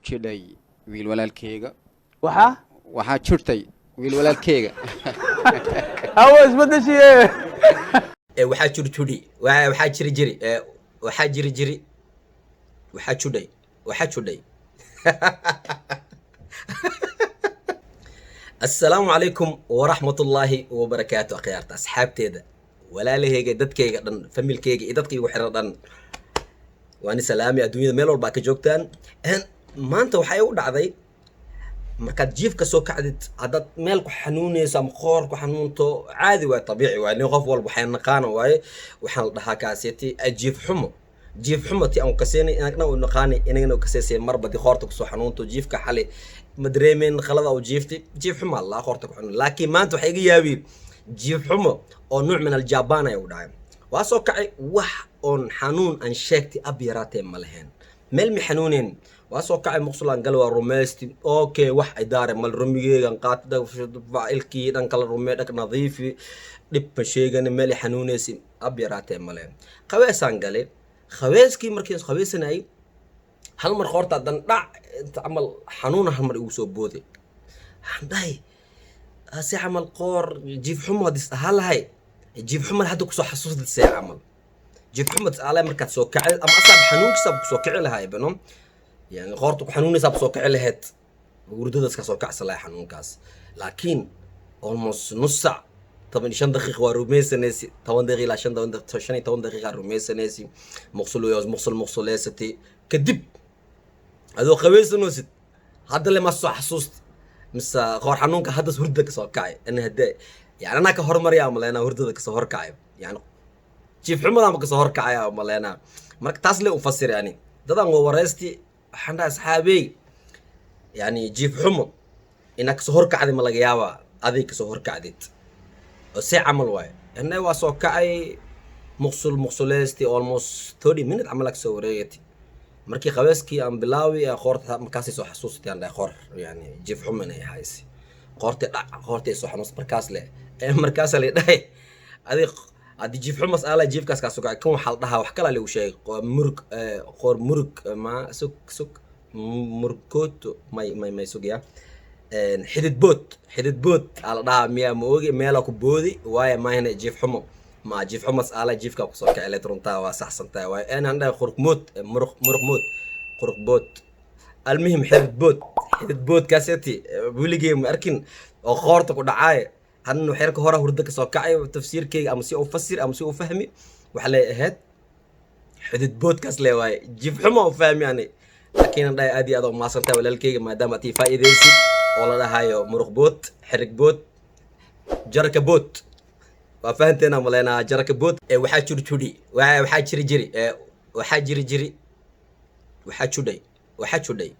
Jidhay wiil walaalkeyga. Waxaa? Waxaa jirtay wiil walaalkeyga. Hawo isbedeshiye. Waxaa jurjudhi, waxaa jiri jiri, waxaa jiri jiri, waxaa judhay, waxaa judhay. Assalaamu calaykum waraxmatullaahi wabarakaatu. Akhyaarta, asxaabteeda, walaalahayga, dadkayga dhan, familkayga iyo dadka igu xiran dhan, waani salaami. Adduunyada meel walbaa ka joogtaan. Maanta waxaa igu dhacday, markaad jiifka soo kacdid, haddaad meel ku xanuunayso ama qoor ku xanuunto, caadi waay, tabiici waay, nin qof walba waxay naqaana waaye. Waxaan la dhahaa kaaseti jiif xumo. Jiif xumo ti aan kaseynay, inagna u naqaani, inagna u kaseysay. Marba di qoorta kusoo xanuunto, jiifka xali ma dareemeen khalada u jiifti, jiif xumo laa qoorta ku xanuun. Laakiin maanta waxaa iga yaabiyey jiif xumo oo nuuc min aljabaan ay u dhacay. Waa soo kacay, wax oon xanuun aan sheegtay ab yaraatee ma lahayn, meel ma xanuuneen. Waa soo kacay, muqsulaan gal, waa rumaysti, okay, wax ay daare mal, rumigeegan qaati, ilkii dhan kala rumee, dhag nadiifi, dhib ma sheegani, meel i xanuunaysi ab yaraatee male. Qabeesaan galay. Qabeeskii markii qabeesanayay, hal mar qoortaa dan dhac inta camal xanuuna hal mar igu soo booday. Waxaan dhahay, si camal qoor jiif xumo hadis ahaa lahay, jiif xumo hadda kusoo xasuusda, see camal jiif xumo hadis ahaa lahay markaad soo kacday ama asaab xanuunkiisaab kusoo kici lahay bano, yani qoorta ku xanuunaysaab soo kici lahayd, hurdadaas ka soo kacsa lahay xanuunkaas. Laakiin almost nus sac, 15 daqiiq waa rumaysanaysi, 10 daqiiq ilaa 15 daqiiqa rumaysanaysi, muqsul muqsul muqsuleysatay. Kadib adoo qabaysanoosid, hadda lema soo xasuusti mise qoor xanuunka haddas hurdada kasoo kacay. Ana hadee yani anaa ka hormaryaa maleynaa, hurdada kasoo horkacay, yani jiif xumadaama kasoo horkacaya maleynaa. Marka taas le u fasir, yani dadaan waa wareysti. Waxaan dhahay, asxaabey, yani jiif xumo inaa kasoo horkacday ma laga yaabaa aday kasoo horkacdid oo see camal waaye? Ina waa soo kacay, muqsul muqsuleysti, almost 30 minute camal aa kasoo wareegatay. Markii qabeeskii aan bilaawi ee qoorta, markaasay soo xasuustay. Aan dhahay, qoor yani jiif xumo inay haysi, qoortii dhac, qoortii soo xanuus markaas le. Markaasaa la dhahay, adig haddii jiif xumas aala jiifkaas kaa soo kacay, kan waxaa la dhahaa wax kalaa lagu sheegay, murug, qoor murug ma sug sug murugooto may may may sugya, xidid bood, xidid bood aa la dhahaa miyaa, ma ogi, meelaa ku boodi waaye maahina. Jiif xumo ma jiif xumas aala jiifkaa kusoo kacay leed, runtaa waa saxsantahay waaye. Aan dhahay quruq mood, muruq, muruq mood, quruq bood, almuhim xidid bood, xidid boodkaaseti weligey ma arkin oo qoorta ku dhacaaye. Hadna xeerka hore hurdo kasoo kacay, tafsiirkeyga ama si u fasir ama si u fahmi waxa lay ahayd xidid boodkaas le waaye jiif xumo u fahmi ani. Laakiin aan dhahay, aad iyo aad u mahadsantahay walaalkeyga, maadaama aad ii faa'iidaysid oo la dhahayo muruq bood, xirig bood, jaraka bood. Waa fahanteena maleynaa jaraka bood. Waxaa jurjudhi, waxaa jiri jiri, waxaa jiri jiri, waxaa judhay, waxaa judhay,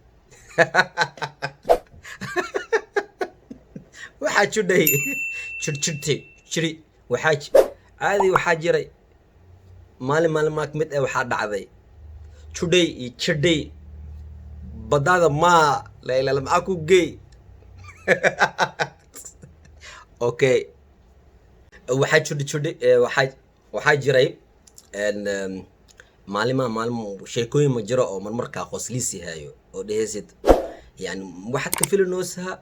waxaa judhay, jirjirtay, jiri, waxaa caadi, waxaa jiray maalin maalin mid waxaa dhacday judhay iyo jidhay badada maa lailala maxaa ku geey. Okay, waxaa judhi judhi, waxaa jiray maalimaha maalin sheekooyin ma jiro oo marmarkaa qosliisi hayo oo dhehaysid, yani waxaad ka filinaysaa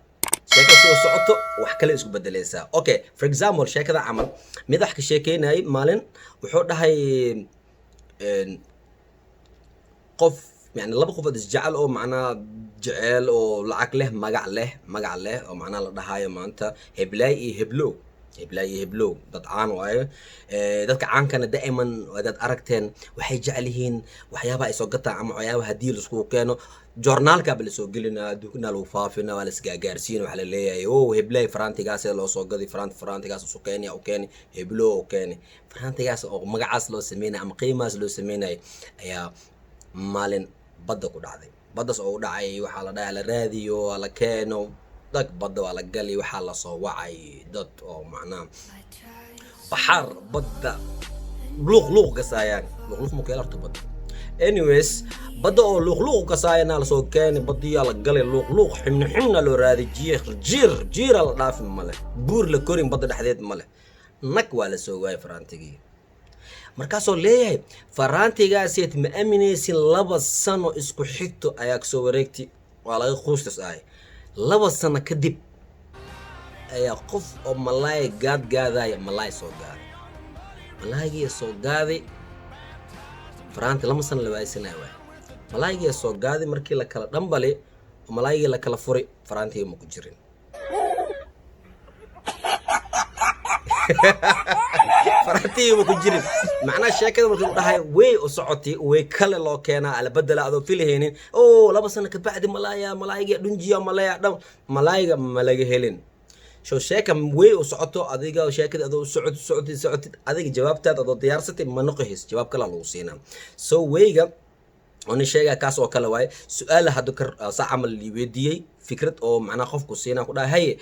sheeka si u socoto, wax kale isku bedeleysaa. Okay, for example, sheekada camal mid wax ka sheekeynayay maalin wuxuu dhahay, qof, yani laba qofood isjecel oo macnaha jeceel oo lacag leh, magac leh, magac leh oo macnaha la dhahaayo maanta heblaay iyo heblow, heblaay iyo heblow, dad caan waaye. Dadka caankana daa'iman hadaad aragteen waxay jecel yihiin waxyaabaha ay soo gataan ama waxyaabaha haddii laiskugu keeno joornaalkaaba lasoo gelinaa, adduunkana lagu faafina, waa lasgaagaarsiina. Waxaa la leeyahay, o heblaay farantigaas loo soo gaday, faranti farantigaas usu keeni, u keeni heblow, u keeni farantigaas oo magacaas loo sameynaya ama qiimahaas loo sameynaya ayaa maalin badda ku dhacday. Baddas oo u dhacay waxaa la dhahay la raadiyo, waa la keeno, dag badda waa la gali, waxaa lasoo wacay dad oo macnaha baxaar badda luuq luuq kasaayaan, luuq luuq mukeela horta badda. Anyways, badda oo luuq luuq kasaayana lasoo keenay, badiyaa la galay, luuq luuq, xibni xibna loo raaday, jiir jiir jiira la dhaafin male, buur la korin badda dhexdeed male, nag waa la soo waayay farantigii. Markaasoo leeyahay faraantigaaseed ma aaminaysin, 2 sano isku xigto ayaa kasoo wareegtay. Waa laga quustas ahay. 2 sano kadib ayaa qof oo malaay gaad gaadaya malaay soo gaaday, malaaygii soo gaaday. Faraanti 2 sano la waaysanaya waay. Malaaygii soo gaaday, markii la kala dhambali oo malaaygii la kala furay, faraantigii ma ku jirin. Faraantigii ma ku jirin. Macnaha sheekada markii u dhahay way u socotay, way kale loo keenaa ala bedela adoo filahaynin oo 2 sano kabacdi malaaya malaayga dhunjiya malaya dhan malaayga ma laga helin. So sheeka way u socoto, adiga sheekada adoo u socotid, socotid, socotid, adiga jawaabtaad adoo diyaarsatay ma noqohays, jawaab kale lagu siinaa. So wayga oni sheegaa kaas oo kale waaye. Su-aala hadda kar saa camal lii weydiiyey, fikrad oo macnaha qofku siinaa ku dhahay, haye,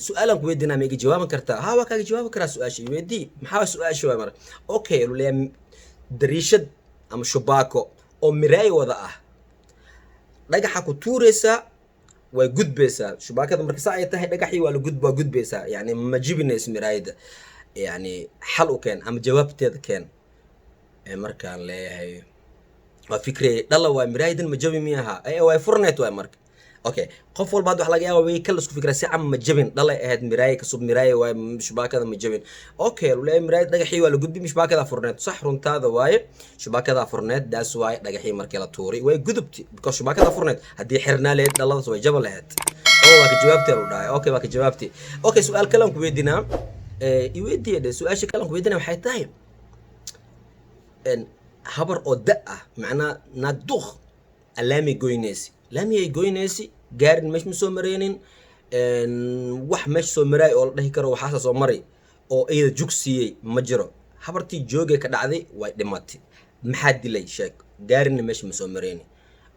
su-aalaan ku weydiinaa, ma iga jawaaban kartaa? Ha, waa kaaga jawaabi karaa su-aasha, i weydii. Maxaa su-aasha waay? Marka okay, lu leeyahay dariishad ama shubaako oo miraay wada ah, dhagaxa ku tuuraysaa, way gudbaysaa shubaakada. Marka saa ay tahay, dhagaxii waa la gudb, waa gudbaysaa, yani ma jibinayso miraayada. Yani xal u keen ama jawaabteeda keen. Ee markaan leeyahay waa fikrey dhala waa miraayadan ma jabi miyaha? Ee way furneed waay. Marka okay, qof walba hadda wax laga yaaba way kala isku fikra si cam ma jabin, dhalay ahayd miraaya kasub miraaya waay, shubaakada ma jabin. Okay, lu leeyahay miraaya dhagaxii waa la gudbi, shubaakada furneed. Sax, runtaada waaye, shubaakada furneed, daas waaye. Dhagaxii markii la tuuray way gudubti because shubaakada furneed. Haddii xirnaa lahayd dhaladaas way jaba lahayd. Oo waa ka jawaabtee, lu dhahay. Okay, waa ka jawaabtay. Okay, su-aal kale aan ku weydiinaa, i weydiiya dhe. Su-aasha kale aan ku weydiinaa waxay tahay habar oo da ah, macnaa naag duq, laami goynaysi, laami ay goynaysi, gaarin meesha ma soo maraynin, wax meesha soo maraay oo la dhihi karo waxaasa soo maray oo iyada jug siiyey ma jiro. Habartii joogay ka dhacday, way dhimatay. Maxaa dilay? Sheeg. Gaarinna meesha ma soo maraynin.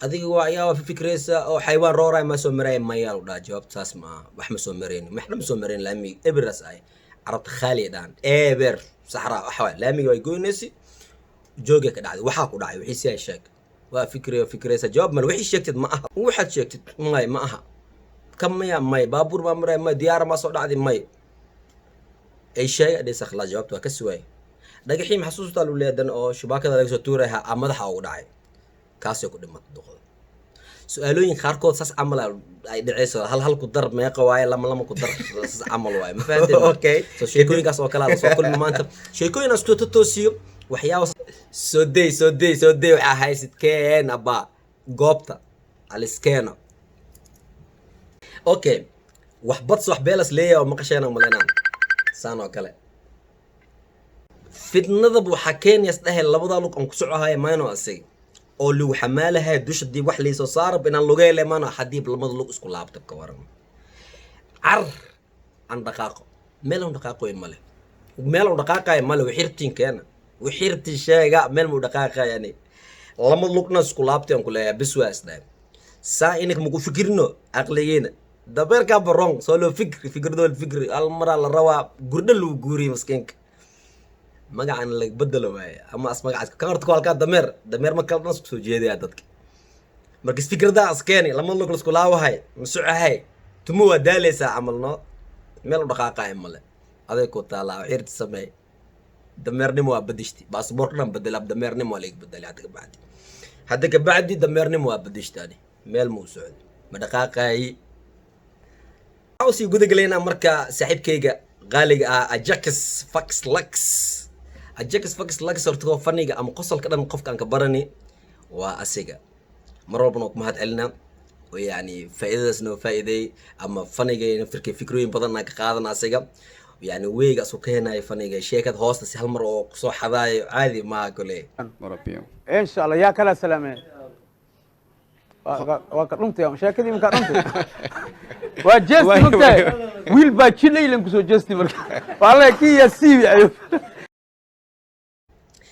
Adiga waa yaa fikraysa oo xaywaan rooraay ma soo maraay? Mayaa, lu dhaha, jawaabta saas ma aha. Wax ma soo maraynin, waxna ma soo maraynin. Laamiga eberas ay carabta khaali dhahan, eber saxraa waxa waay. Laamiga way goynaysi, joogay ka dhacday, waxaa ku dhacay wixii si ay sheeg. Waa fikray, fikraysa, jawaab male. Wixii sheegtid ma aha, waxaad sheegtid may ma aha. Ka maya, may baabuur maa maray, may diyaara maa soo dhacday, may ay sheega dhisa. Khalaas, jawaabta waa ka suwaay. Dhagaxii maxsuustaa lu leedan oo shubaakada laga soo tuuraya a madaxa ugu dhacay, kaasay ku dhimatay duqda. Su-aalooyin qaarkood saas camal ay dhaceyso, hal hal ku dar meeqa waaye, lama lama ku dar saas camal waaye, ma fahanteen? Okay. So sheekooyinkaas oo kale la soo kulmi maanta, sheekooyin aan isku toosiyo, waxyaaba soo day, soo day, soo day. Waxaa haysid keen abba goobta aliskeeno. Okay, wax bads wax beelas leeyahay oo maqasheena umaleynaan saan oo kale. Fitnadaba waxaa keenayas dhahay labadaa lug aan ku socohaya mayno, asiga oo lagu xamaalahay dusha dib wax liisoo saarab inaan lugeyle maano. Haddii lamada lug isku laabta ka waran, car aan dhaqaaqo, meel aan dhaqaaqoy male, meel aan dhaqaaqayo male. Wixirtiin keena, wixirti sheega, meel muu dhaqaaqayani. Lama lugna isku laabtay aan ku leeyahay, bis waa isdhahay saa inak maku fikirno caqligiina dabeerkaa barong soo loo fikri fikirdool fikri hal maraa la rabaa gurdho lagu guuriyo maskiinka magacan la bedelo waaye ama as magacaas kan horta ku halkaa dameer dameer ma kala dhan isku soo jeedaya dadka. Marka isfikradaa askeeni lama lug la isku laawahay ma socohay, tumo waa daaleysaa camal no, meel u dhaqaaqaya male. Aday ku taalaa, xirti sameey. Dameernimo waa bedeshti, baasboorka dhan bedela, dameernimo waa laga bedelay hadda kabacdi. Hadda kabacdi dameernimo waa bedeshti, ani meel ma u socdo, ma dhaqaaqaayi. Waxaan usii guda gelaynaa marka saaxiibkayga qaaliga ah, Ajax Fax Lux. Ajax Fax Lux horta koo faniga ama qosolka dhan qofka aan ka barani waa asiga. Mar walbana waa ku mahad celinaa oo yani faa'iidadaas noo faa'iideey ama fanigayna firkay fikrooyin badan aan ka qaadana asiga. Yani weyga asuu ka heenayo faniga sheekad hoosta si hal mar oo kusoo xadaayo caadi maaha kole. Murabbiyo. In sha Allah yaa kala salaameen. Waa ka dhuntay sheekadii, ma ka dhuntay? Waa jeesti. Mogtahay, wiil baa jilaylan kusoo jeesti marka waa kii yaa siibi ayuu.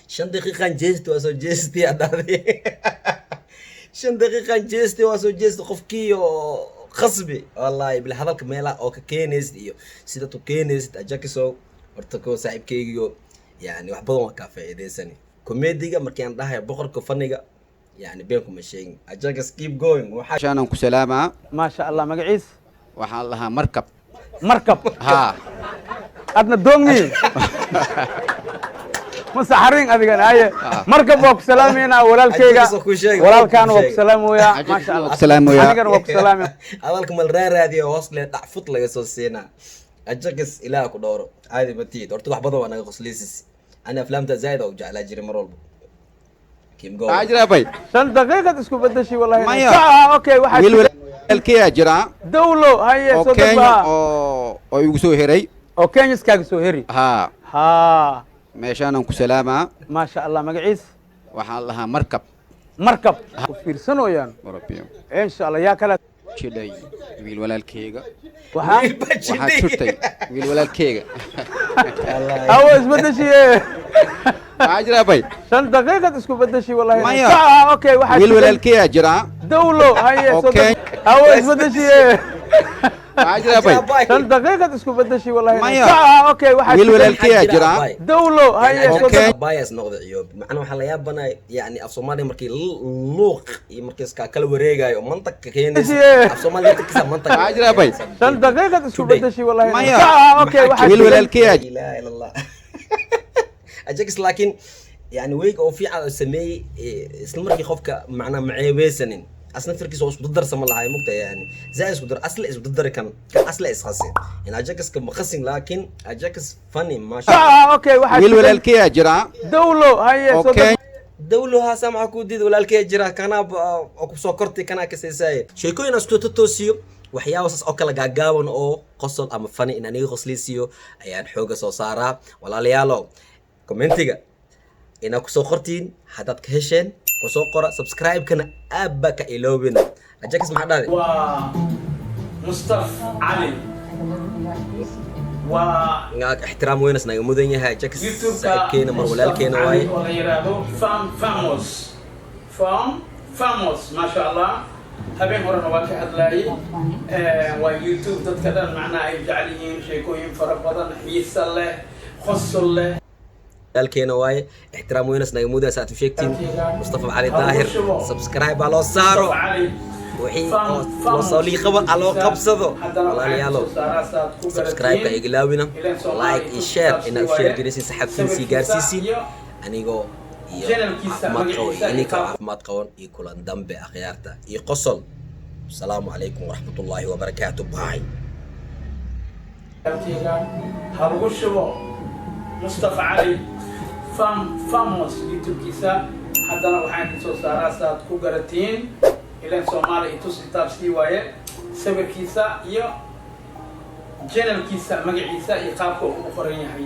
5 daqiiqan jeesti waa soo jeesti adhahday, 5 daqiiqan jeesti waa soo jeesti qofkii oo khasbi. Wallahi bil hadalka meelaha oo ka keenaysid iyo sidaad u keenaysid. Ajakisow horta ko saaxiibkaygiyo, yani wax badan waa kaa faa'iidaysani komediga. Markii aan dhahayo boqorka faniga, yani been kuma sheegin. Ajakis, keep going. Waxaa Shaanan ku salaamaa. Maasha Allah, magaciis? Waxaan lahaa markab. Markab? Haa. Adna doongmi. Masaxarin adigan haye. Markab waa ku salaameynaa walaalkayga. Ajigiisa kuu sheegay, Walaalkaana kuu waa ku sheegay. salaamoyaa. Ajigiisa Maasha waa Allah. ku salaamoyaa. Anigana waa ku salaamaya. Hadalka mal raaraadiyo, hoos le dhac fut laga soo siinaa. Ajakis, ilaah ku dhowro, caadi ma tihid. Horta wax badan waa naga qosliisis. Ani aflaamta zaaid oo u jeclaa jiray mar walba. Keep going. Maxaa jira, bay? 5 daqiiqad isku bedeshay wallahi. Maya. Ah, okay, waxaa Wiil jira walaalkeyaa jira dawlo haye oo soo Kenya dad oo igu soo heray. Oo Kenya iskaaga soo heri. Haa. Ha. Meeshaanan ku salaamaa. Maasha Allah, magaciis? Waxaan lahaa Markab. Markab ku fiirsanooyaan. Murabbiyo. Insha Allah, yaa kale? Jidhay wiil walaalkeyga. Waxaa Waxaa jirtay wiil walaalkeyga. Awo isbedeshiye. Maxaa jira, bay? 5 daqiiqad isku bedeshay wallahi. Maya. Ah, okay, waxaa Wiil jira walaalkeyaa jira dawlo haye oo soo dad Kenya. Awo isbedeshiye. Maxaa jira, bay? 5 daqiiqad isku bedeshay wallahi. Maya. Ah, okay, waxaa Wiil jira walaalkeyaa jira dawlo haye soo dad Bias noqda iyo macna waxaa la yaabanay, yani af Soomaaliya markii luuq iyo markii iska kala wareegayo mantaq ka keenaysa. Af Soomaaliya laftirkiisa mantaq. Maxaa jira, bay? 5 daqiiqad isku Today. bedeshay wallahi. Maya. Ah, okay, waxaa Wiil jira walaalkeyaa. La ilaha illa Allah. Ajax, laakiin yani weyga oo fiican oo sameeyey, isla markii qofka macnaa maceebeysanin, asna firkiisa oo isku darsama lahay mugta, yani zaa isku dar asla isku dar kan kan asla isqasin in Ajax ka maqasin, laakiin Ajax funny, maasha Allah. Ah, okay, waxaa Wiil jira walaalkeyaa jira dawlo haye oo soo dad Kenya. Dawlo haasa maxaa kuu diiday? Walaalkee jira kanaa oo kusoo kortay kanaa kaseysaaye sheekooyin aan isku totoosiyo, waxyaaba saas oo kala gaagaaban oo qosol ama funny in aniga qosliysiiyo ayaan xooga soo saaraa. Walaalayaalo, commentiga inaad kusoo qortiin haddaad ka hesheen, kusoo qora. Subscribe-kana aabba ka iloobina. Ajax, maxaa dhahday? Waa Mustaf Cali, waa Ngaag ixtiraam weynas naga mudan yahay Ajax. YouTube-ka Saaxiibkeena mar Mustaf walaalkeena Cali waaye. oo la yidhaahdo Fam Famos, Fam Famos, maasha Allah. Habeen horena waa ka hadlaayay. Waa YouTube dadka dhan macnaha ay jecel yihiin, sheekooyin fara badan, xiisa leh, qosol leh. Walaalkeena waaye, ixtiraam weynas naga mudan saad u sheegtiin. Mustafa Cali Daahir, subscribe baa loo saaro. Mustafa Cali Wixii oo loo soo liiqaba ha loo qabsado. Walaalayaalo, subscribe-ka iglaawina, like iyo share inaad u share garaysiin, saxaabtiin sii gaarsiisiin. Anigoo iyo caafimaad qabo iyo ininka caafimaad qaban iyo kulan dambe, akhyaarta iyo qosol. Asalaamu calaykum waraxmatullaahi wabarakaatu. Bye. Ha lagu shubo Mustafa Cali Fam Famos YouTube-kiisa. Haddana waxaan idin soo saaraa saaad ku garatiin, ilan Soomaali itus itaabsii waaye, sawirkiisa iyo channelkiisa magaciisa iyo qaabka uu u qoran yahay.